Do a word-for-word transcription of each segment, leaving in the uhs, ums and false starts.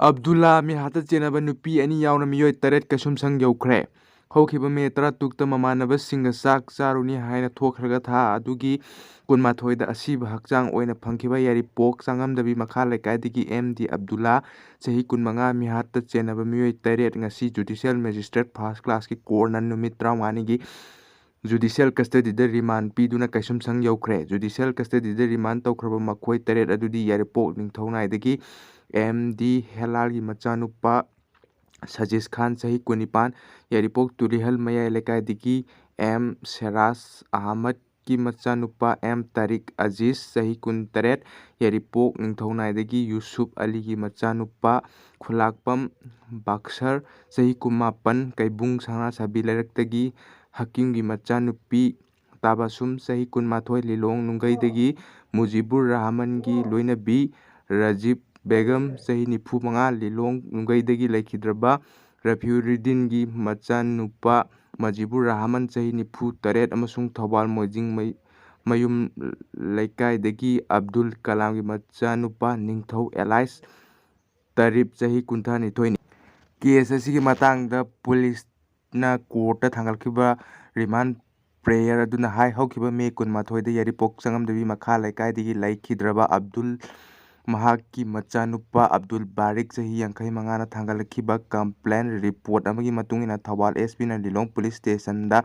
ꯑꯕꯗꯨꯜꯂꯥ ꯃꯤꯍꯥꯠꯇ ꯆꯦꯟꯅꯕ ꯅꯨꯄꯤ ꯑꯅꯤ ꯌꯥꯎꯅ ꯃꯤꯑꯣꯏ ꯇꯔꯦꯠ ꯀꯩꯁꯨꯝꯁꯪ ꯌꯧꯈ꯭ꯔꯦ꯫ ꯍꯧꯈꯤꯕ ꯃꯦ ꯇꯔꯥꯇꯔꯨꯛꯇ ꯃꯃꯥꯟꯅꯕꯁꯤꯡꯒ ꯆꯥꯛ ꯆꯥꯔꯨꯅꯤ ꯍꯥꯏꯅ ꯊꯣꯛꯈ꯭ꯔꯒ ꯊꯥ ꯑꯗꯨꯒꯤ ꯀꯨꯟꯃꯥꯊꯣꯏꯗ ꯑꯁꯤꯕ ꯍꯛꯆꯥꯡ ꯑꯣꯏꯅ ꯐꯪꯈꯤꯕ ꯌꯥꯏꯔꯤꯄꯣꯛ ꯆꯥꯉꯝꯗꯕꯤ ꯃꯈꯥ ꯂꯩꯀꯥꯏꯗꯒꯤ ꯑꯦꯝ ꯗꯤ ꯑꯕꯗꯨꯜꯂꯥ, ꯆꯍꯤ ꯀꯨꯟꯃꯉꯥ, ꯃꯤꯍꯥꯠꯇ ꯆꯦꯟꯅꯕ ꯃꯤꯑꯣꯏ ꯇꯔꯦꯠ ꯉꯁꯤ ꯖꯨꯗꯤꯁꯤꯌꯦꯜ ꯃꯦꯖꯤꯁꯇ꯭ꯔꯦꯠ ꯐꯥꯔꯁ ꯀ꯭ꯂꯥꯁꯀꯤ ꯀꯣꯔꯠꯅ ꯅꯨꯃꯤꯠ ꯇꯔꯥꯃꯉꯥꯅꯤꯒꯤ ꯖꯨꯗꯤꯁꯤꯌꯦꯜ ꯀꯁꯇꯗꯤꯗ ꯔꯤꯃꯥꯟ ꯄꯤꯗꯨꯅ ꯀꯩꯁꯨꯝꯁꯪ ꯌꯧꯈ꯭ꯔꯦ꯫ ꯖꯨꯗꯤꯁꯤꯌꯦꯜ ꯀꯁꯇꯗꯤꯗ ꯔꯤꯃꯥꯟ ꯇꯧꯈ꯭ꯔꯕ ꯃꯈꯣꯏ ꯇꯔꯦꯠ ꯑꯗꯨꯗꯤ ꯌꯥꯏꯔꯤꯄꯣꯛ ꯅꯤꯡꯊꯧꯅꯥꯏꯗꯒꯤ ꯑꯦꯝ ꯗꯤ ꯍꯦꯂꯥꯜꯒꯤ ꯃꯆꯥꯅꯨꯄꯥ ꯁꯖꯤꯁ ꯈꯥꯟ, ꯆꯍꯤ ꯀꯨꯟꯅꯤꯄꯥꯟ, ꯌꯥꯏꯔꯤꯄꯣꯛ ꯇꯨꯔꯤꯍꯜ ꯃꯌꯥꯏ ꯂꯩꯀꯥꯏꯗꯒꯤ ꯑꯦꯝ ꯁꯦꯔꯥꯖ ꯑꯍꯃꯗꯀꯤ ꯃꯆꯥꯅꯨꯄꯥ ꯑꯦꯝ ꯇꯥꯔꯤꯛ ꯑꯖꯤꯖ, ꯆꯍꯤ ꯀꯨꯟꯇꯔꯦꯠ, ꯌꯥꯏꯔꯤꯄꯣꯛ ꯅꯤꯡꯊꯧꯅꯥꯏꯗꯒꯤ ꯌꯨꯁꯨꯞ ꯑꯂꯤꯒꯤ ꯃꯆꯥꯅꯨꯄꯥ ꯈꯨꯂꯥꯛꯄꯝ ꯕꯥꯛꯁꯔ, ꯆꯍꯤ ꯀꯨꯟꯃꯥꯄꯟ, ꯀꯩꯕꯨꯡ ꯁꯅꯥꯁꯥꯕꯤ ꯂꯩꯔꯛꯇꯒꯤ ꯍꯀꯤꯝꯒꯤ ꯃꯆꯥꯅꯨꯄꯤ ꯇꯥꯕꯁꯨꯝ, ꯆꯍꯤ ꯀꯨꯟꯃꯥꯊꯣꯏ, ꯂꯤꯂꯣꯡ ꯅꯨꯡꯒꯩꯗꯒꯤ ꯃꯨꯖꯤꯕꯨꯔ ꯔꯍꯃꯟꯒꯤ ꯂꯣꯏꯅꯕꯤ ꯔꯖꯤꯕ ꯕꯦꯒꯝ, ꯆꯍꯤ ꯅꯤꯐꯨ ꯃꯉꯥ, ꯂꯤꯂꯣꯡ ꯅꯨꯡꯒꯩꯗꯒꯤ ꯂꯩꯈꯤꯗ꯭ꯔꯕ ꯔꯐꯤꯎꯔꯤꯗꯤꯟꯒꯤ ꯃꯆꯥꯅꯨꯄꯥ ꯃꯖꯤꯕꯨꯔ ꯔꯍꯃꯟ, ꯆꯍꯤ ꯅꯤꯐꯨ ꯇꯔꯦꯠ, ꯑꯃꯁꯨꯡ ꯊꯧꯕꯥꯜ ꯃꯣꯏꯖꯤꯡ ꯃꯩ-, ꯃꯌꯨꯝ ꯂꯩꯀꯥꯏꯗꯒꯤ ꯑꯕꯗꯨꯜ ꯀꯂꯥꯝꯒꯤ ꯃꯆꯥꯅꯨꯄꯥ ꯅꯤꯡꯊꯧ ꯑꯦꯂꯥꯏꯁ ꯇꯔꯤꯞ, ꯆꯍꯤ ꯀꯨꯟꯊ꯭ꯔꯥ ꯅꯤꯊꯣꯏꯅꯤ꯫ ꯀꯦꯁ ꯑꯁꯤꯒꯤ ꯃꯇꯥꯡꯗ ꯄꯨꯂꯤꯁꯅ ꯀꯣꯔꯠꯇ ꯊꯥꯡꯒꯠꯈꯤꯕ ꯔꯤꯃꯥꯟ ꯄ꯭ꯔꯦꯌꯔ ꯑꯗꯨꯅ ꯍꯥꯏ, ꯍꯧꯈꯤꯕ ꯃꯦ ꯀꯨꯟꯃꯥꯊꯣꯏꯗ ꯌꯥꯏꯔꯤꯄꯣꯛ ꯆꯪꯉꯝꯗꯕꯤ ꯃꯈꯥ ꯂꯩꯀꯥꯏꯗꯒꯤ ꯂꯩꯈꯤꯗ꯭ꯔꯕ ꯑꯕꯗꯨꯜ, ꯃꯍꯥꯛꯀꯤ ꯃꯆꯥꯅꯨꯄꯥ ꯑꯕꯗꯨꯜ ꯕꯥꯔꯤꯛ, ꯆꯍꯤ ꯌꯥꯡꯈꯩ ꯃꯉꯥꯅ ꯊꯥꯡꯒꯠꯂꯛꯈꯤꯕ ꯀꯝꯄ꯭ꯂꯦꯟ ꯔꯤꯄꯣꯔꯠ ꯑꯃꯒꯤ ꯃꯇꯨꯡ ꯏꯟꯅ ꯊꯧꯕꯥꯜ ꯑꯦꯁ ꯄꯤꯅ ꯂꯤꯂꯣꯡ ꯄꯨꯂꯤꯁ ꯁ꯭ꯇꯦꯁꯟꯗ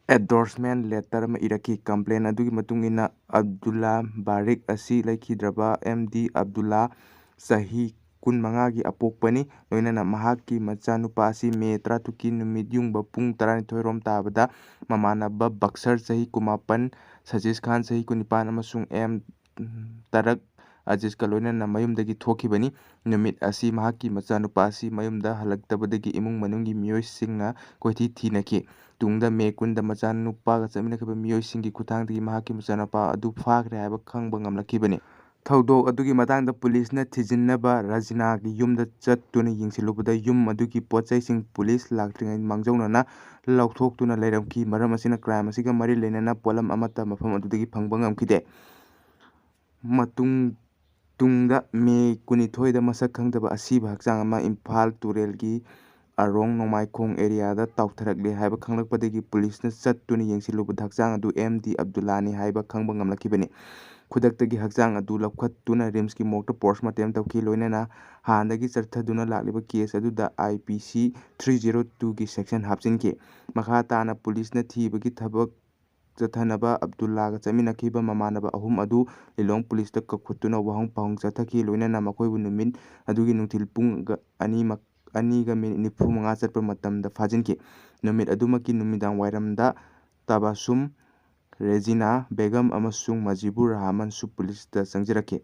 ꯑꯦꯟꯗꯣꯔꯁꯃꯦꯟ ꯂꯦꯇꯔ ꯑꯃ ꯏꯔꯛꯈꯤ꯫ ꯀꯝꯄ꯭ꯂꯦꯟ ꯑꯗꯨꯒꯤ ꯃꯇꯨꯡ ꯏꯟꯅ, ꯑꯕꯗꯨꯜꯂꯥ ꯕꯥꯔꯤꯛ ꯑꯁꯤ ꯂꯩꯈꯤꯗ꯭ꯔꯕ ꯑꯦꯝ ꯗꯤ ꯑꯕꯗꯨꯜꯂꯥ, ꯆꯍꯤ ꯀꯨꯟꯃꯉꯥꯒꯤ ꯑꯄꯣꯛꯄꯅꯤ꯫ ꯂꯣꯏꯅꯅ ꯃꯍꯥꯛꯀꯤ ꯃꯆꯥꯅꯨꯄꯥ ꯑꯁꯤ ꯃꯦ ꯇꯔꯥꯇꯔꯨꯛꯀꯤ ꯅꯨꯃꯤꯠ ꯌꯨꯡꯕ ꯄꯨꯡ ꯇꯔꯥꯅꯤꯊꯣꯏ ꯔꯣꯝ ꯇꯥꯕꯗ ꯃꯃꯥꯟꯅꯕ ꯕꯛꯁꯔ, ꯆꯍꯤ ꯀꯨꯟꯃꯥꯄꯟ, ꯁꯖꯤꯁ ꯈꯥꯟ, ꯆꯍꯤ ꯀꯨꯟꯅꯤꯄꯥꯟ, ꯑꯃꯁꯨꯡ ꯑꯦꯝ ꯇꯔꯛ ꯑꯖꯤꯖꯀ ꯂꯣꯏꯅꯅ ꯃꯌꯨꯝꯗꯒꯤ ꯊꯣꯛꯈꯤꯕꯅꯤ꯫ ꯅꯨꯃꯤꯠ ꯑꯁꯤ ꯃꯍꯥꯛꯀꯤ ꯃꯆꯥꯅꯨꯄꯥ ꯑꯁꯤ ꯃꯌꯨꯝꯗ ꯍꯜꯂꯛꯇꯕꯗꯒꯤ ꯏꯃꯨꯡ ꯃꯅꯨꯡꯒꯤ ꯃꯤꯑꯣꯏꯁꯤꯡꯅ ꯀꯣꯏꯊꯤ ꯊꯤꯅꯈꯤ꯫ ꯇꯨꯡꯗ ꯃꯦ ꯀꯨꯟꯗ ꯃꯆꯥꯅꯨꯄꯥꯒ ꯆꯠꯃꯤꯟꯅꯈꯤꯕ ꯃꯤꯑꯣꯏꯁꯤꯡꯒꯤ ꯈꯨꯠꯊꯥꯡꯗꯒꯤ ꯃꯍꯥꯛꯀꯤ ꯃꯆꯥꯅꯨꯄꯥ ꯑꯗꯨ ꯐꯥꯈ꯭ꯔꯦ ꯍꯥꯏꯕ ꯈꯪꯕ ꯉꯝꯂꯛꯈꯤꯕꯅꯤ꯫ ꯊꯧꯗꯣꯛ ꯑꯗꯨꯒꯤ ꯃꯇꯥꯡꯗ ꯄꯨꯂꯤꯁꯅ ꯊꯤꯖꯤꯟꯅꯕ ꯔꯥꯖꯤꯅꯥꯒꯤ ꯌꯨꯝꯗ ꯆꯠꯇꯨꯅ ꯌꯦꯡꯁꯤꯜꯂꯨꯕꯗ ꯌꯨꯝ ꯑꯗꯨꯒꯤ ꯄꯣꯠ ꯆꯩꯁꯤꯡ ꯄꯨꯂꯤꯁ ꯂꯥꯛꯇ꯭ꯔꯤꯉꯩ ꯃꯥꯡꯖꯧꯅꯅ ꯂꯧꯊꯣꯛꯇꯨꯅ ꯂꯩꯔꯝꯈꯤ꯫ ꯃꯔꯝ ꯑꯁꯤꯅ ꯀ꯭ꯔꯥꯏꯝ ꯑꯁꯤꯒ ꯃꯔꯤ ꯂꯩꯅꯅ ꯄꯣꯠꯂꯝ ꯑꯃꯠꯇ ꯃꯐꯝ ꯑꯗꯨꯗꯒꯤ ꯐꯪꯕ ꯉꯝꯈꯤꯗꯦ꯫ ꯃꯇꯨꯡ ꯇꯨꯡꯗ ꯃꯦ ꯀꯨꯟꯅꯤꯊꯣꯏꯗ ꯃꯁꯛ ꯈꯪꯗꯕ ꯑꯁꯤꯕ ꯍꯛꯆꯥꯡ ꯑꯃ ꯏꯝꯐꯥꯜ ꯇꯨꯔꯦꯜꯒꯤ ꯑꯔꯣꯡ ꯅꯣꯡꯃꯥꯏꯈꯣꯡ ꯑꯦꯔꯤꯌꯥꯗ ꯇꯥꯎꯊꯔꯛꯂꯦ ꯍꯥꯏꯕ ꯈꯪꯂꯛꯄꯗꯒꯤ ꯄꯨꯂꯤꯁꯅ ꯆꯠꯇꯨꯅ ꯌꯦꯡꯁꯤꯜꯂꯨꯕꯗ ꯍꯛꯆꯥꯡ ꯑꯗꯨ ꯑꯦꯝ ꯗꯤ ꯑꯕꯗꯨꯜꯂꯥꯅꯤ ꯍꯥꯏꯕ ꯈꯪꯕ ꯉꯝꯂꯛꯈꯤꯕꯅꯤ꯫ ꯈꯨꯗꯛꯇꯒꯤ ꯍꯛꯆꯥꯡ ꯑꯗꯨ ꯂꯧꯈꯠꯇꯨꯅ ꯔꯤꯝꯁꯀꯤ ꯃꯣꯔꯒꯇ ꯄꯣꯁꯃꯣꯔꯇꯦꯝ ꯇꯧꯈꯤ꯫ ꯂꯣꯏꯅꯅ ꯍꯥꯟꯅꯗꯒꯤ ꯆꯠꯊꯗꯨꯅ ꯂꯥꯛꯂꯤꯕ ꯀꯦꯁ ꯑꯗꯨꯗ I P C three zero ꯇꯨꯒꯤ ꯁꯦꯛꯁꯟ ꯍꯥꯞꯆꯤꯟꯈꯤ꯫ ꯃꯈꯥ ꯇꯥꯅ ꯄꯨꯂꯤꯁꯅ ꯊꯤꯕꯒꯤ ꯊꯕꯛ ꯆꯠꯊꯅꯕ ꯑꯕꯗꯨꯜꯂꯥꯒ ꯆꯠꯃꯤꯟꯅꯈꯤꯕ ꯃꯃꯥꯟꯅꯕ ꯑꯍꯨꯝ ꯑꯗꯨ ꯂꯤꯂꯣꯡ ꯄꯨꯂꯤꯁꯇ ꯀꯧꯈꯠꯇꯨꯅ ꯋꯥꯍꯪ ꯄꯥꯎꯍꯪ ꯆꯠꯊꯈꯤ꯫ ꯂꯣꯏꯅꯅ ꯃꯈꯣꯏꯕꯨ ꯅꯨꯃꯤꯠ ꯑꯗꯨꯒꯤ ꯅꯨꯡꯊꯤꯜ ꯄꯨꯡ ꯑꯅꯤꯃꯛ ꯑꯅꯤꯒ ꯃꯤꯅꯤꯠ ꯅꯤꯐꯨ ꯃꯉꯥ ꯆꯠꯄ ꯃꯇꯝꯗ ꯐꯥꯖꯤꯟꯈꯤ꯫ ꯅꯨꯃꯤꯠ ꯑꯗꯨꯃꯛꯀꯤ ꯅꯨꯃꯤꯗꯥꯡ ꯋꯥꯏꯔꯝꯗ ꯇꯕꯥꯁꯨꯝ, ꯔꯦꯖꯤꯅꯥ ꯕꯦꯒꯝ ꯑꯃꯁꯨꯡ ꯃꯖꯤꯕꯨꯔ ꯔꯍꯃꯟꯁꯨ ꯄꯨꯂꯤꯁꯇ ꯆꯪꯖꯔꯛꯈꯤ꯫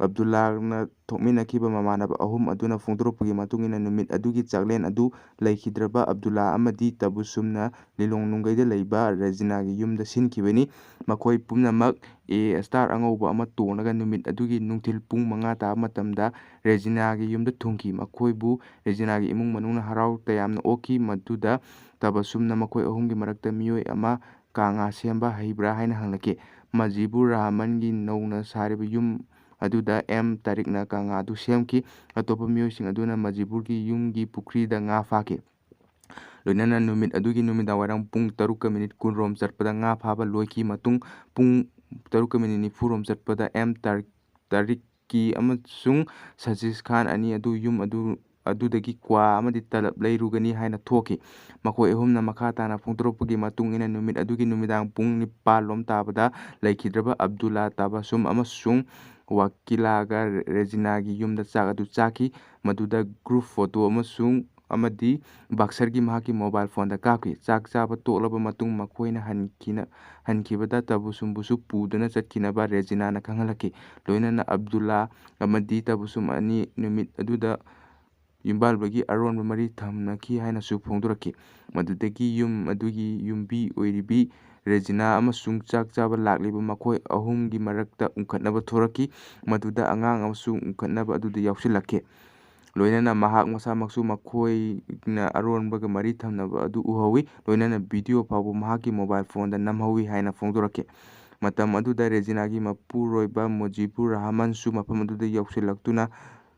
ꯑꯕꯗꯨꯜꯂꯥꯅ ꯊꯣꯛꯃꯤꯟꯅꯈꯤꯕ ꯃꯃꯥꯟꯅꯕ ꯑꯍꯨꯝ ꯑꯗꯨꯅ ꯐꯣꯡꯗꯣꯔꯛꯄꯒꯤ ꯃꯇꯨꯡ ꯏꯟꯅ, ꯅꯨꯃꯤꯠ ꯑꯗꯨꯒꯤ ꯆꯥꯛꯂꯦꯟ ꯑꯗꯨ ꯂꯩꯈꯤꯗ꯭ꯔꯕ ꯑꯕꯗꯨꯜꯂꯥ ꯑꯃꯗꯤ ꯇꯕꯨꯁꯨꯝꯅ ꯂꯤꯂꯣꯡ ꯅꯨꯡꯒꯩꯗ ꯂꯩꯕ ꯔꯦꯖꯤꯅꯥꯒꯤ ꯌꯨꯝꯗ ꯁꯤꯟꯈꯤꯕꯅꯤ꯫ ꯃꯈꯣꯏ ꯄꯨꯝꯅꯃꯛ ꯑꯦ ꯁ꯭ꯇꯥꯔ ꯑꯉꯧꯕ ꯑꯃ ꯇꯣꯡꯂꯒ ꯅꯨꯃꯤꯠ ꯑꯗꯨꯒꯤ ꯅꯨꯡꯊꯤꯜ ꯄꯨꯡ ꯃꯉꯥ ꯇꯥꯕ ꯃꯇꯝꯗ ꯔꯦꯖꯤꯅꯥꯒꯤ ꯌꯨꯝꯗ ꯊꯨꯡꯈꯤ꯫ ꯃꯈꯣꯏꯕꯨ ꯔꯦꯖꯤꯅꯥꯒꯤ ꯏꯃꯨꯡ ꯃꯅꯨꯡꯅ ꯍꯔꯥꯎ ꯇꯌꯥꯝꯅ ꯑꯣꯛꯈꯤ꯫ ꯃꯗꯨꯗ ꯇꯕꯁꯨꯝꯅ ꯃꯈꯣꯏ ꯑꯍꯨꯝꯒꯤ ꯃꯔꯛꯇ ꯃꯤꯑꯣꯏ ꯑꯃ ꯀꯥ ꯉꯥ ꯁꯦꯝꯕ ꯍꯩꯕ꯭ꯔꯥ ꯍꯥꯏꯅ ꯍꯪꯂꯛꯈꯤ꯫ ꯃꯖꯤꯕꯨꯔ ꯔꯍꯃꯟꯒꯤ ꯅꯧꯅ ꯁꯥꯔꯤꯕ ꯌꯨꯝ ꯑꯗꯨꯗ ꯑꯦꯝ ꯇꯥꯔꯤꯛꯅ ꯀꯥ ꯉꯥ ꯑꯗꯨ ꯁꯦꯝꯈꯤ꯫ ꯑꯇꯣꯞꯄ ꯃꯤꯑꯣꯏꯁꯤꯡ ꯑꯗꯨꯅ ꯃꯖꯤꯕꯨꯔꯒꯤ ꯌꯨꯝꯒꯤ ꯄꯨꯈ꯭ꯔꯤꯗ ꯉꯥ ꯐꯥꯈꯤ꯫ ꯂꯣꯏꯅꯅ ꯅꯨꯃꯤꯠ ꯑꯗꯨꯒꯤ ꯅꯨꯃꯤꯗꯥꯡ ꯋꯥꯏꯔꯝ ꯄꯨꯡ ꯇꯔꯨꯛꯀ ꯃꯤꯅꯤꯠ ꯀꯨꯟ ꯔꯣꯝ ꯆꯠꯄꯗ ꯉꯥ ꯐꯥꯕ ꯂꯣꯏꯈꯤ꯫ ꯃꯇꯨꯡ ꯄꯨꯡ ꯇꯔꯨꯛꯀ ꯃꯤꯅꯤꯠ ꯅꯤꯐꯨ ꯔꯣꯝ ꯆꯠꯄꯗ ꯑꯦꯝ ꯇꯥꯔꯤꯛ, ꯇꯥꯔꯤꯛꯀꯤ ꯑꯃꯁꯨꯡ ꯁꯖꯤꯁ ꯈꯥꯟ ꯑꯅꯤ ꯑꯗꯨ ꯌꯨꯝ ꯑꯗꯨ, ꯑꯗꯨꯗꯒꯤ ꯀ꯭ꯋꯥ ꯑꯃꯗꯤ ꯇꯂꯕ ꯂꯩꯔꯨꯒꯅꯤ ꯍꯥꯏꯅ ꯊꯣꯛꯈꯤ꯫ ꯃꯈꯣꯏ ꯑꯍꯨꯝꯅ ꯃꯈꯥ ꯇꯥꯅ ꯐꯣꯡꯗꯣꯔꯛꯄꯒꯤ ꯃꯇꯨꯡ ꯏꯟꯅ, ꯅꯨꯃꯤꯠ ꯑꯗꯨꯒꯤ ꯅꯨꯃꯤꯗꯥꯡ ꯄꯨꯡ ꯅꯤꯄꯥꯜ ꯂꯣꯝ ꯇꯥꯕꯗ ꯂꯩꯈꯤꯗ꯭ꯔꯕ ꯑꯕꯗꯨꯜꯂꯥ, ꯇꯥꯕꯁꯨꯝ ꯑꯃꯁꯨꯡ ꯋꯥꯀꯤꯂꯥꯒ ꯔꯦꯖꯤꯅꯥꯒꯤ ꯌꯨꯝꯗ ꯆꯥꯛ ꯑꯗꯨ ꯆꯥꯈꯤ꯫ ꯃꯗꯨꯗ ꯒ꯭ꯔꯨꯞ ꯐꯣꯇꯣ ꯑꯃꯁꯨꯡ, ꯑꯃꯗꯤ ꯕꯥꯛꯁꯔꯒꯤ ꯃꯍꯥꯛꯀꯤ ꯃꯣꯕꯥꯏꯜ ꯐꯣꯟꯗ ꯀꯥꯞꯈꯤ꯫ ꯆꯥꯛ ꯆꯥꯕ ꯇꯣꯛꯂꯕ ꯃꯇꯨꯡ ꯃꯈꯣꯏꯅ ꯍꯟꯈꯤꯅ-, ꯍꯟꯈꯤꯕꯗ ꯇꯕꯨꯁꯨꯝꯕꯨꯁꯨ ꯄꯨꯗꯨꯅ ꯆꯠꯈꯤꯅꯕ ꯔꯦꯖꯤꯅꯥꯅ ꯈꯪꯍꯜꯂꯛꯈꯤ꯫ ꯂꯣꯏꯅꯅ ꯑꯕꯗꯨꯜꯂꯥ ꯑꯃꯗꯤ ꯇꯕꯨꯁꯨꯝ ꯑꯅꯤ ꯅꯨꯃꯤꯠ ꯑꯗꯨꯗ ꯌꯨꯝꯕꯥꯜꯕꯒꯤ ꯑꯔꯣꯟꯕ ꯃꯔꯤ ꯊꯝꯅꯈꯤ ꯍꯥꯏꯅꯁꯨ ꯐꯣꯡꯗꯣꯔꯛꯈꯤ꯫ ꯃꯗꯨꯗꯒꯤ ꯌꯨꯝ ꯑꯗꯨꯒꯤ ꯌꯨꯝꯕꯤ ꯑꯣꯏꯔꯤꯕꯤ ꯔꯦꯖꯤꯅꯥ ꯑꯃꯁꯨꯡ ꯆꯥꯛ ꯆꯥꯕ ꯂꯥꯛꯂꯤꯕ ꯃꯈꯣꯏ ꯑꯍꯨꯝꯒꯤ ꯃꯔꯛꯇ ꯎꯪꯈꯠꯅꯕ ꯊꯣꯔꯛꯈꯤ꯫ ꯃꯗꯨꯗ ꯑꯉꯥꯡ ꯑꯃꯁꯨ ꯎꯪꯈꯠꯅꯕ ꯑꯗꯨꯗ ꯌꯥꯎꯁꯤꯜꯂꯛꯈꯤ꯫ ꯂꯣꯏꯅꯅ ꯃꯍꯥꯛ ꯃꯁꯥꯃꯛꯁꯨ ꯃꯈꯣꯏꯅ ꯑꯔꯣꯟꯕꯒ ꯃꯔꯤ ꯊꯝꯅꯕ ꯑꯗꯨ ꯎꯍꯧꯏ꯫ ꯂꯣꯏꯅꯅ ꯚꯤꯗꯤꯑꯣ ꯐꯥꯎꯕ ꯃꯍꯥꯛꯀꯤ ꯃꯣꯕꯥꯏꯜ ꯐꯣꯟꯗ ꯅꯝꯍꯧꯏ ꯍꯥꯏꯅ ꯐꯣꯡꯗꯣꯔꯛꯈꯤ꯫ ꯃꯇꯝ ꯑꯗꯨꯗ ꯔꯦꯖꯤꯅꯥꯒꯤ ꯃꯄꯨꯔꯣꯏꯕ ꯃꯨꯖꯤꯕꯨꯔ ꯔꯍꯃꯟꯁꯨ ꯃꯐꯝ ꯑꯗꯨꯗ ꯌꯧꯁꯤꯜꯂꯛꯇꯨꯅ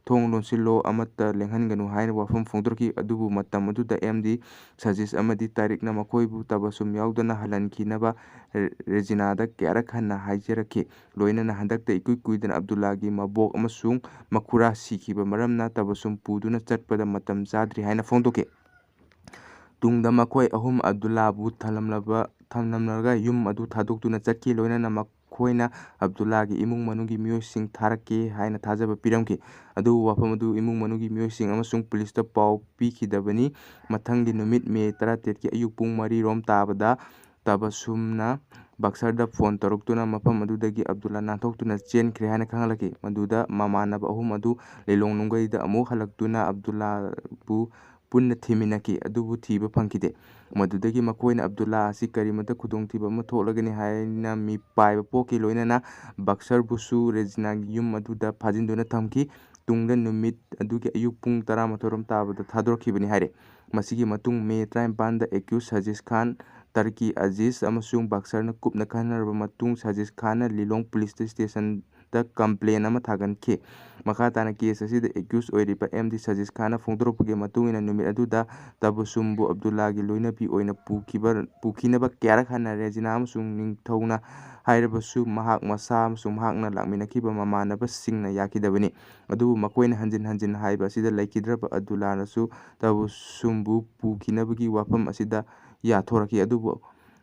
"ꯊꯣꯡ ꯂꯣꯟꯁꯤꯜꯂꯣ, ꯑꯃꯠꯇ ꯂꯦꯡꯍꯟꯒꯅꯨ" ꯍꯥꯏꯅ ꯋꯥꯐꯝ ꯐꯣꯡꯗꯣꯔꯛꯈꯤ꯫ ꯑꯗꯨꯕꯨ ꯃꯇꯝ ꯑꯗꯨꯗ ꯑꯦꯝ ꯗꯤ ꯁꯖꯤꯁ ꯑꯃꯗꯤ ꯇꯥꯔꯤꯛꯅ ꯃꯈꯣꯏꯕꯨ ꯇꯕꯁꯨꯝ ꯌꯥꯎꯗꯅ ꯍꯜꯍꯟꯈꯤꯅꯕ ꯔꯦ-, ꯔꯦꯖꯤꯅꯥꯗ ꯀꯌꯥꯔꯛ ꯍꯟꯅ ꯍꯥꯏꯖꯔꯛꯈꯤ꯫ ꯂꯣꯏꯅꯅ ꯍꯟꯗꯛꯇ ꯏꯀꯨꯏ ꯀꯨꯏꯗꯅ ꯑꯕꯗꯨꯜꯂꯥꯒꯤ ꯃꯕꯣꯛ ꯑꯃꯁꯨꯡ ꯃꯈꯨꯔꯥ ꯁꯤꯈꯤꯕ ꯃꯔꯝꯅ ꯇꯕꯁꯨꯝ ꯄꯨꯗꯨꯅ ꯆꯠꯄꯗ ꯃꯇꯝ ꯆꯥꯗ꯭ꯔꯤ ꯍꯥꯏꯅ ꯐꯣꯡꯗꯣꯛꯈꯤ꯫ ꯇꯨꯡꯗ ꯃꯈꯣꯏ ꯑꯍꯨꯝ ꯑꯕꯗꯨꯜꯂꯥꯕꯨ ꯊꯝꯂꯝꯂꯕ-, ꯊꯝꯂꯝꯂꯒ ꯌꯨꯝ ꯑꯗꯨ ꯊꯥꯗꯣꯛꯇꯨꯅ ꯆꯠꯈꯤ꯫ ꯂꯣꯏꯅꯅ ꯃꯈꯣꯏꯅ ꯑꯕꯗꯨꯜꯂꯥꯒꯤ ꯏꯃꯨꯡ ꯃꯅꯨꯡꯒꯤ ꯃꯤꯑꯣꯏꯁꯤꯡ ꯊꯥꯔꯛꯀꯦ ꯍꯥꯏꯅ ꯊꯥꯖꯕ ꯄꯤꯔꯝꯈꯤ꯫ ꯑꯗꯨꯕꯨ ꯋꯥꯐꯝ ꯑꯗꯨ ꯏꯃꯨꯡ ꯃꯅꯨꯡꯒꯤ ꯃꯤꯑꯣꯏꯁꯤꯡ ꯑꯃꯁꯨꯡ ꯄꯨꯂꯤꯁꯇ ꯄꯥꯎ ꯄꯤꯈꯤꯗꯕꯅꯤ꯫ ꯃꯊꯪꯒꯤ ꯅꯨꯃꯤꯠ ꯃꯦ ꯇꯔꯥꯇꯔꯦꯠꯀꯤ ꯑꯌꯨꯛ ꯄꯨꯡ ꯃꯔꯤ ꯔꯣꯝ ꯇꯥꯕꯗ ꯇꯕꯁꯨꯝꯅ ꯕꯛꯁꯔꯗ ꯐꯣꯟ ꯇꯧꯔꯛꯇꯨꯅ ꯃꯐꯝ ꯑꯗꯨꯗꯒꯤ ꯑꯕꯗꯨꯜꯂꯥ ꯅꯥꯟꯊꯣꯛꯇꯨꯅ ꯆꯦꯟꯈ꯭ꯔꯦ ꯍꯥꯏꯅ ꯈꯪꯍꯜꯂꯛꯈꯤ꯫ ꯃꯗꯨꯗ ꯃꯃꯥꯟꯅꯕ ꯑꯍꯨꯝ ꯑꯗꯨ ꯂꯤꯂꯣꯡ ꯅꯨꯡꯒꯩꯗ ꯑꯃꯨꯛ ꯍꯜꯂꯛꯇꯨꯅ ꯑꯕꯗꯨꯜꯂꯥꯕꯨ ꯄꯨꯟꯅ ꯊꯤꯃꯤꯟꯅꯈꯤ, ꯑꯗꯨꯕꯨ ꯊꯤꯕ ꯐꯪꯈꯤꯗꯦ꯫ ꯃꯗꯨꯗꯒꯤ ꯃꯈꯣꯏꯅ ꯑꯕꯗꯨꯜꯂꯥ ꯑꯁꯤ ꯀꯔꯤꯃꯇ ꯈꯨꯗꯣꯡꯊꯤꯕ ꯑꯃ ꯊꯣꯛꯂꯒꯅꯤ ꯍꯥꯏꯅ ꯃꯤꯄꯥꯏꯕ ꯄꯣꯛꯈꯤ꯫ ꯂꯣꯏꯅꯅ ꯕꯛꯁꯔꯕꯨꯁꯨ ꯔꯦꯖꯤꯅꯥꯒꯤ ꯌꯨꯝ ꯑꯗꯨꯗ ꯐꯥꯖꯤꯟꯗꯨꯅ ꯊꯝꯈꯤ꯫ ꯇꯨꯡꯗ ꯅꯨꯃꯤꯠ ꯑꯗꯨꯒꯤ ꯑꯌꯨꯛ ꯄꯨꯡ ꯇꯔꯥꯃꯥꯊꯣꯏ ꯔꯣꯝ ꯇꯥꯕꯗ ꯊꯥꯗꯣꯔꯛꯈꯤꯕꯅꯤ ꯍꯥꯏꯔꯦ꯫ ꯃꯁꯤꯒꯤ ꯃꯇꯨꯡ ꯃꯦ ꯇꯔꯥꯅꯤꯄꯥꯟꯗ ꯑꯦꯀ꯭ꯌꯨꯁ ꯁꯖꯤꯁ ꯈꯥꯟ, ꯇꯔꯀꯤ ꯑꯖꯤꯖ ꯑꯃꯁꯨꯡ ꯕꯛꯁꯔꯅ ꯀꯨꯞꯅ ꯈꯟꯅꯔꯕ ꯃꯇꯨꯡ ꯁꯖꯤꯁ ꯈꯥꯟꯅ ꯂꯤꯂꯣꯡ ꯄꯨꯂꯤꯁ ꯁ꯭ꯇꯦꯁꯟꯗ ꯀꯝꯄ꯭ꯂꯦꯟ ꯑꯃ ꯊꯥꯒꯠꯈꯤ꯫ ꯃꯈꯥ ꯇꯥꯅ ꯀꯦꯁ ꯑꯁꯤꯗ ꯑꯦꯀ꯭ꯌꯨꯁ ꯑꯣꯏꯔꯤꯕ ꯑꯦꯝ ꯗꯤ ꯁꯖꯤꯁ ꯈꯥꯟꯅ ꯐꯣꯡꯗꯣꯔꯛꯄꯒꯤ ꯃꯇꯨꯡ ꯏꯟꯅ ꯅꯨꯃꯤꯠ ꯑꯗꯨꯗ ꯇꯕꯁꯨꯝꯕꯨ ꯑꯕꯗꯨꯜꯂꯥꯒꯤ ꯂꯣꯏꯅꯕꯤ ꯑꯣꯏꯅ ꯄꯨꯈꯤꯕ, ꯄꯨꯈꯤꯅꯕ ꯀꯌꯥꯔꯛ ꯍꯟꯅ ꯔꯦꯖꯤꯅꯥ ꯑꯃꯁꯨꯡ ꯅꯤꯡꯊꯧꯅ ꯍꯥꯏꯔꯕꯁꯨ ꯃꯍꯥꯛ ꯃꯁꯥ ꯑꯃꯁꯨꯡ ꯃꯍꯥꯛꯅ ꯂꯥꯛꯃꯤꯟꯅꯈꯤꯕ ꯃꯃꯥꯟꯅꯕꯁꯤꯡꯅ ꯌꯥꯈꯤꯗꯕꯅꯤ꯫ ꯑꯗꯨꯕꯨ ꯃꯈꯣꯏꯅ ꯍꯟꯖꯤꯟ ꯍꯟꯖꯤꯟ ꯍꯥꯏꯕ ꯑꯁꯤꯗ ꯂꯩꯈꯤꯗ꯭ꯔꯕ ꯑꯕꯗꯨꯜꯂꯥꯅꯁꯨ ꯇꯕꯁꯨꯝꯕꯨ ꯄꯨꯈꯤꯅꯕꯒꯤ ꯋꯥꯐꯝ ꯑꯁꯤꯗ ꯌꯥꯊꯣꯔꯛꯈꯤ꯫ ꯑꯗꯨꯕꯨ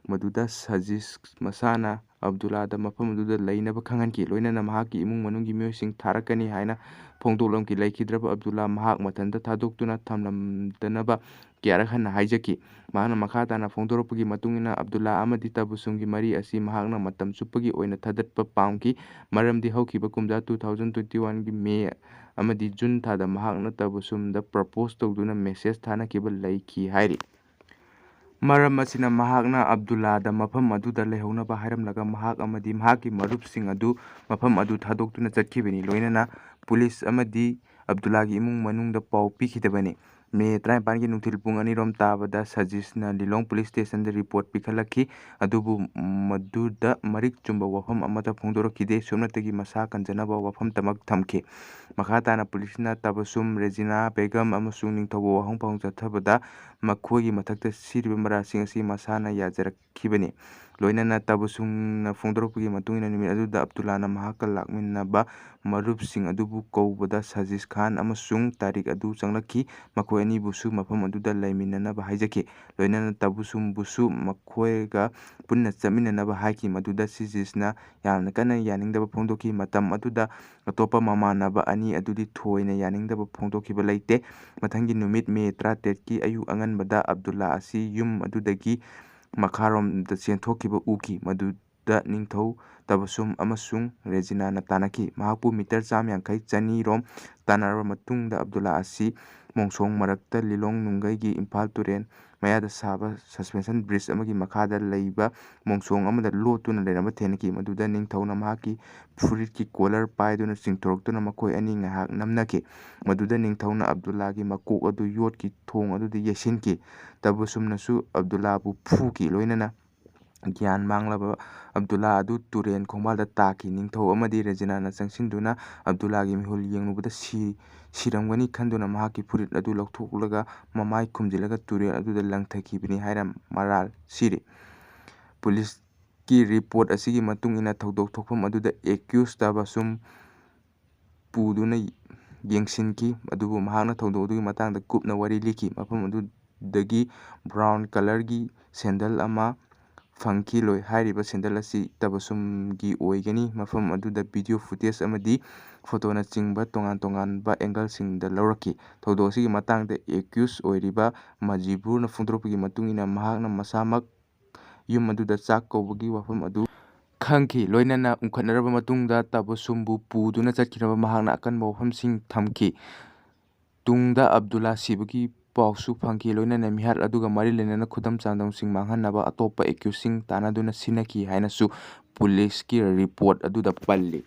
ꯃꯗꯨꯗ ꯁꯖꯤꯁ ꯃꯁꯥꯅ ꯑꯕꯗꯨꯜꯂꯥꯗ ꯃꯐꯝ ꯑꯗꯨꯗ ꯂꯩꯅꯕ ꯈꯪꯍꯟꯈꯤ꯫ ꯂꯣꯏꯅꯅ ꯃꯍꯥꯛꯀꯤ ꯏꯃꯨꯡ ꯃꯅꯨꯡꯒꯤ ꯃꯤꯑꯣꯏꯁꯤꯡ ꯊꯥꯔꯛꯀꯅꯤ ꯍꯥꯏꯅ ꯐꯣꯡꯗꯣꯛꯂꯝꯈꯤ꯫ ꯂꯩꯈꯤꯗ꯭ꯔꯕ ꯑꯕꯗꯨꯜꯂꯥ ꯃꯍꯥꯛ ꯃꯊꯟꯇ ꯊꯥꯗꯣꯛꯇꯨꯅ ꯊꯝꯂꯝꯗꯅꯕ ꯀꯌꯥꯔꯛ ꯍꯟꯅ ꯍꯥꯏꯖꯈꯤ꯫ ꯃꯍꯥꯛꯅ ꯃꯈꯥ ꯇꯥꯅ ꯐꯣꯡꯗꯣꯔꯛꯄꯒꯤ ꯃꯇꯨꯡ ꯏꯟꯅ ꯑꯕꯗꯨꯜꯂꯥ ꯑꯃꯗꯤ ꯇꯕꯁꯨꯝꯒꯤ ꯃꯔꯤ ꯑꯁꯤ ꯃꯍꯥꯛꯅ ꯃꯇꯝ ꯆꯨꯞꯄꯒꯤ ꯑꯣꯏꯅ ꯊꯥꯗꯠꯄ ꯄꯥꯝꯈꯤ, ꯃꯔꯝꯗꯤ ꯍꯧꯈꯤꯕ ꯀꯨꯝꯖꯥ two thousand twenty oneꯒꯤ ꯃꯦ ꯑꯃꯗꯤ ꯖꯨꯟ ꯊꯥꯗ ꯃꯍꯥꯛꯅ ꯇꯕꯁꯨꯝꯗ ꯄ꯭ꯔꯄꯣꯁ ꯇꯧꯗꯨꯅ ꯃꯦꯁꯦꯖ ꯊꯥꯅꯈꯤꯕ ꯂꯩꯈꯤ ꯍꯥꯏꯔꯤ꯫ ꯃꯔꯝ ꯑꯁꯤꯅ ꯃꯍꯥꯛꯅ ꯑꯕꯗꯨꯜꯂꯥꯗ ꯃꯐꯝ ꯑꯗꯨꯗ ꯂꯩꯍꯧꯅꯕ ꯍꯥꯏꯔꯝꯂꯒ ꯃꯍꯥꯛ ꯑꯃꯗꯤ ꯃꯍꯥꯛꯀꯤ ꯃꯔꯨꯞꯁꯤꯡ ꯑꯗꯨ ꯃꯐꯝ ꯑꯗꯨ ꯊꯥꯗꯣꯛꯇꯨꯅ ꯆꯠꯈꯤꯕꯅꯤ꯫ ꯂꯣꯏꯅꯅ ꯄꯨꯂꯤꯁ ꯑꯃꯗꯤ ꯑꯕꯗꯨꯜꯂꯥꯒꯤ ꯏꯃꯨꯡ ꯃꯅꯨꯡꯗ ꯄꯥꯎ ꯄꯤꯈꯤꯗꯕꯅꯤ꯫ ꯃꯦ ꯇꯔꯥꯅꯤꯄꯥꯟꯒꯤ ꯅꯨꯡꯊꯤꯜ ꯄꯨꯡ ꯑꯅꯤꯔꯣꯝ ꯇꯥꯕꯗ ꯁꯖꯤꯁꯅ ꯂꯤꯂꯣꯡ ꯄꯨꯂꯤꯁ ꯁ꯭ꯇꯦꯁꯟꯗ ꯔꯤꯄꯣꯔꯠ ꯄꯤꯈꯠꯂꯛꯈꯤ꯫ ꯑꯗꯨꯕꯨ ꯃꯗꯨꯗ ꯃꯔꯤꯛ ꯆꯨꯝꯕ ꯋꯥꯐꯝ ꯑꯃꯠꯇ ꯐꯣꯡꯗꯣꯔꯛꯈꯤꯗꯦ꯫ ꯁꯨꯞꯅꯇꯒꯤ ꯃꯁꯥ ꯀꯟꯖꯅꯕ ꯋꯥꯐꯝꯇꯃꯛ ꯊꯝꯈꯤ꯫ ꯃꯈꯥ ꯇꯥꯅ ꯄꯨꯂꯤꯁꯅ ꯇꯕꯁꯨꯝ, ꯔꯦꯖꯤꯅꯥ ꯕꯦꯒꯝ ꯑꯃꯁꯨꯡ ꯅꯤꯡꯊꯧꯕ ꯋꯥꯍꯪ ꯐꯥꯎ ꯆꯠꯊꯕꯗ ꯃꯈꯣꯏꯒꯤ ꯃꯊꯛꯇ ꯁꯤꯔꯤꯕ ꯃꯔꯥꯜꯁꯤꯡ ꯑꯁꯤ ꯃꯁꯥꯅ ꯌꯥꯖꯔꯛꯈꯤꯕꯅꯤ꯫ ꯂꯣꯏꯅꯅ ꯇꯕꯁꯨꯝꯅ ꯐꯣꯡꯗꯣꯔꯛꯄꯒꯤ ꯃꯇꯨꯡ ꯏꯟꯅ ꯅꯨꯃꯤꯠ ꯑꯗꯨꯗ ꯑꯕꯗꯨꯜꯂꯥꯅ ꯃꯍꯥꯛꯀ ꯂꯥꯛꯃꯤꯟꯅꯕ ꯃꯔꯨꯞꯁꯤꯡ ꯑꯗꯨꯕꯨ ꯀꯧꯕꯗ ꯁꯖꯤꯁ ꯈꯥꯟ ꯑꯃꯁꯨꯡ ꯇꯥꯔꯤꯛ ꯑꯗꯨ ꯆꯪꯂꯛꯈꯤ꯫ ꯃꯈꯣꯏ ꯑꯅꯤꯕꯨꯁꯨ ꯃꯐꯝ ꯑꯗꯨꯗ ꯂꯩꯃꯤꯟꯅꯅꯕ ꯍꯥꯏꯖꯈꯤ꯫ ꯂꯣꯏꯅꯅ ꯇꯕꯁꯨꯝꯕꯨꯁꯨ ꯃꯈꯣꯏꯒ ꯄꯨꯟꯅ ꯆꯠꯃꯤꯟꯅꯅꯕ ꯍꯥꯏꯈꯤ꯫ ꯃꯗꯨꯗ ꯁꯤꯖꯤꯁꯅ ꯌꯥꯝꯅ ꯀꯟꯅ ꯌꯥꯅꯤꯡꯗꯕ ꯐꯣꯡꯗꯣꯛꯈꯤ꯫ ꯃꯇꯝ ꯑꯗꯨꯗ ꯑꯇꯣꯞꯄ ꯃꯃꯥꯟꯅꯕ ꯑꯅꯤ ꯑꯗꯨꯗꯤ ꯊꯣꯏꯅ ꯌꯥꯅꯤꯡꯗꯕ ꯐꯣꯡꯗꯣꯛꯈꯤꯕ ꯂꯩꯇꯦ꯫ ꯃꯊꯪꯒꯤ ꯅꯨꯃꯤꯠ ꯃꯦ ꯇꯔꯥꯇꯔꯦꯠꯀꯤ ꯑꯌꯨꯛ ꯑꯉꯟꯕꯗ ꯑꯕꯗꯨꯜꯂꯥ ꯑꯁꯤ ꯌꯨꯝ ꯑꯗꯨꯗꯒꯤ ꯃꯈꯥꯔꯣꯝꯗ ꯆꯦꯟꯊꯣꯛꯈꯤꯕ ꯎꯈꯤ꯫ ꯃꯗꯨꯗ ꯅꯤꯡꯊꯧ ꯇꯕꯁꯨꯝ ꯑꯃꯁꯨꯡ ꯔꯦꯖꯤꯅꯥꯅ ꯇꯥꯟꯅꯈꯤ꯫ ꯃꯍꯥꯛꯄꯨ ꯃꯤꯇꯔ ꯆꯥꯝ ꯌꯥꯡꯈꯩ, ꯆꯅꯤꯔꯣꯝ ꯇꯥꯟꯅꯔꯕ ꯃꯇꯨꯡꯗ ꯑꯕꯗꯨꯜꯂꯥ ꯑꯁꯤ ꯃꯣꯡꯁꯣꯡ ꯃꯔꯛꯇ ꯂꯤꯂꯣꯡ ꯅꯨꯡꯒꯩꯒꯤ ꯏꯝꯐꯥꯜ ꯇꯨꯔꯦꯜ ꯃꯌꯥꯗ ꯁꯥꯕ suspension bridge ꯑꯃꯒꯤ ꯃꯈꯥꯗ ꯂꯩꯕ ꯃꯣꯡꯁꯣꯡ ꯑꯃꯗ ꯂꯣꯠꯇꯨꯅ ꯂꯩꯔꯝꯕ ꯊꯦꯡꯅꯈꯤ꯫ ꯃꯗꯨꯗ ꯅꯤꯡꯊꯧꯅ ꯃꯍꯥꯛꯀꯤ ꯐꯨꯔꯤꯠꯀꯤ collar ꯄꯥꯏꯗꯨꯅ ꯆꯤꯡꯊꯣꯔꯛꯇꯨꯅ ꯃꯈꯣꯏ ꯑꯅꯤ ꯉꯥꯏꯍꯥꯛ ꯅꯝꯅꯈꯤ꯫ ꯃꯗꯨꯗ ꯅꯤꯡꯊꯧꯅ ꯑꯕꯗꯨꯜꯂꯥꯒꯤ ꯃꯀꯣꯛ ꯑꯗꯨ ꯌꯣꯠꯀꯤ ꯊꯣꯡ ꯑꯗꯨꯗ ꯌꯩꯁꯤꯟꯈꯤ꯫ ꯇꯕꯁꯨꯝꯅꯁꯨ ꯑꯕꯗꯨꯜꯂꯥꯕꯨ ꯐꯨꯈꯤ꯫ ꯂꯣꯏꯅꯅ ꯒ꯭ꯌꯥꯟ ꯃꯥꯡꯂꯕ ꯑꯕꯗꯨꯜꯂꯥ ꯑꯗꯨ ꯇꯨꯔꯦꯟ ꯈꯣꯡꯕꯥꯜꯗ ꯇꯥꯈꯤ꯫ ꯅꯤꯡꯊꯧ ꯑꯃꯗꯤ ꯔꯦꯖꯤꯅꯥꯅ ꯆꯪꯁꯤꯟꯗꯨꯅ ꯑꯕꯗꯨꯜꯂꯥꯒꯤ ꯃꯤꯍꯨꯜ ꯌꯦꯡꯂꯨꯕꯗ ꯁꯤ-, ꯁꯤꯔꯝꯒꯅꯤ ꯈꯟꯗꯨꯅ ꯃꯍꯥꯛꯀꯤ ꯐꯨꯔꯤꯠ ꯑꯗꯨ ꯂꯧꯊꯣꯛꯂꯒ ꯃꯃꯥꯏ ꯈꯨꯝꯖꯤꯜꯂꯒ ꯇꯨꯔꯦꯜ ꯑꯗꯨꯗ ꯂꯪꯊꯈꯤꯕꯅꯤ ꯍꯥꯏꯅ ꯃꯔꯥꯜ ꯁꯤꯔꯤ꯫ ꯄꯨꯂꯤꯁꯀꯤ ꯔꯤꯄꯣꯔꯠ ꯑꯁꯤꯒꯤ ꯃꯇꯨꯡ ꯏꯟꯅ ꯊꯧꯗꯣꯛ ꯊꯣꯛꯐꯝ ꯑꯗꯨꯗ accused ꯇꯕꯁꯨꯝ ꯄꯨꯗꯨꯅ ꯌꯦꯡꯁꯤꯟꯈꯤ, ꯑꯗꯨꯕꯨ ꯃꯍꯥꯛꯅ ꯊꯧꯗꯣꯛ ꯑꯗꯨꯒꯤ ꯃꯇꯥꯡꯗ ꯀꯨꯞꯅ ꯋꯥꯔꯤ ꯂꯤꯈꯤ꯫ ꯃꯐꯝ ꯑꯗꯨꯗꯒꯤ brown colourꯒꯤ sandal ꯑꯃ ꯐꯪꯈꯤ꯫ ꯂꯣꯏ-, ꯍꯥꯏꯔꯤꯕ sandal ꯑꯁꯤ ꯇꯕꯁꯨꯝꯒꯤ ꯑꯣꯏꯒꯅꯤ꯫ ꯃꯐꯝ ꯑꯗꯨꯗ video footage ꯑꯃꯗꯤ photoꯅꯆꯤꯡꯕ ꯇꯣꯉꯥꯟ ꯇꯣꯉꯥꯟꯕ angleꯁꯤꯡꯗ ꯂꯧꯔꯛꯈꯤ꯫ ꯊꯧꯗꯣꯛ ꯑꯁꯤꯒꯤ ꯃꯇꯥꯡꯗ accused ꯑꯣꯏꯔꯤꯕ ꯃꯖꯤꯕꯨꯔꯅ ꯐꯣꯡꯗꯣꯔꯛꯄꯒꯤ ꯃꯇꯨꯡ ꯏꯟꯅ, ꯃꯍꯥꯛꯅ ꯃꯁꯥꯃꯛ ꯌꯨꯝ ꯑꯗꯨꯗ ꯆꯥꯛ ꯀꯧꯕꯒꯤ ꯋꯥꯐꯝ ꯑꯗꯨ ꯈꯪꯈꯤ꯫ ꯂꯣꯏꯅꯅ ꯎꯪꯈꯠꯅꯔꯕ ꯃꯇꯨꯡꯗ ꯇꯕꯁꯨꯝꯕꯨ ꯄꯨꯗꯨꯅ ꯆꯠꯈꯤꯅꯕ ꯃꯍꯥꯛꯅ ꯑꯀꯟꯕ ꯋꯥꯐꯝꯁꯤꯡ ꯊꯝꯈꯤ꯫ ꯇꯨꯡꯗ ꯑꯕꯗꯨꯜꯂꯥ ꯁꯤꯕꯒꯤ ꯄꯥꯎꯁꯨ ꯐꯪꯈꯤ꯫ ꯂꯣꯏꯅꯅ ꯃꯤꯍꯥꯠ ꯑꯗꯨꯒ ꯃꯔꯤ ꯂꯩꯅꯅ ꯈꯨꯗꯝ ꯆꯥꯡꯗꯝꯁꯤꯡ ꯃꯥꯡꯍꯟꯅꯕ ꯑꯇꯣꯞꯄ accusedꯁꯤꯡ ꯇꯥꯟꯅꯗꯨꯅ ꯁꯤꯟꯅꯈꯤ ꯍꯥꯏꯅꯁꯨ ꯄꯨꯂꯤꯁꯀꯤ ꯔꯤꯄꯣꯔꯠ ꯑꯗꯨꯗ ꯄꯜꯂꯤ꯫